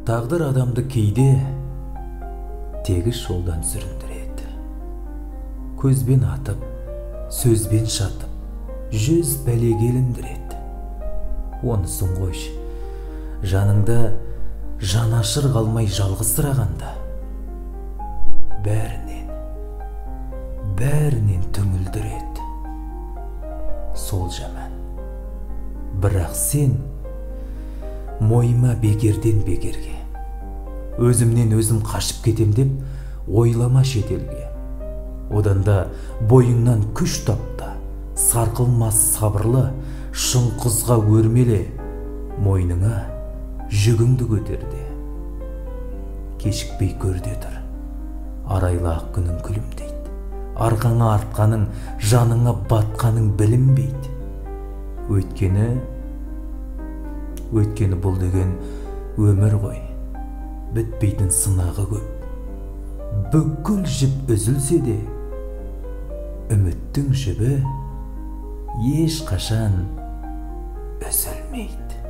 Тағдыр адамды кейде тегіс жолдан сүріндіреді. Көзбен атып, сөзбен шатып, жүз бәлеге іліндіреді. Онысын қойшы, жаныңда жанашыр қалмай жалғызсырағанда, бәрінен, бәрінен түңілдіреді. Сол жаман. Бірақ сен мойыма бекерден бекерге. Өзімнен өзім қашып кетем деп ойлама шетелге. Одан да бойыңнан күш тап та, сарқылмас сабырлы шың құзға өрмеле, мойныңа жүгіңді көтер де. Кешікпей көрде тұр, арайлы ақ күнің күлімдейді. Арқаңа артқаның, жаныңа батқаның білінбейді. Өйткені бұл деген өмір ғой, бітпейтін сынағы көп. Бүкіл жіп үзілсе де, үміттің жібі ешқашан үзілмейді.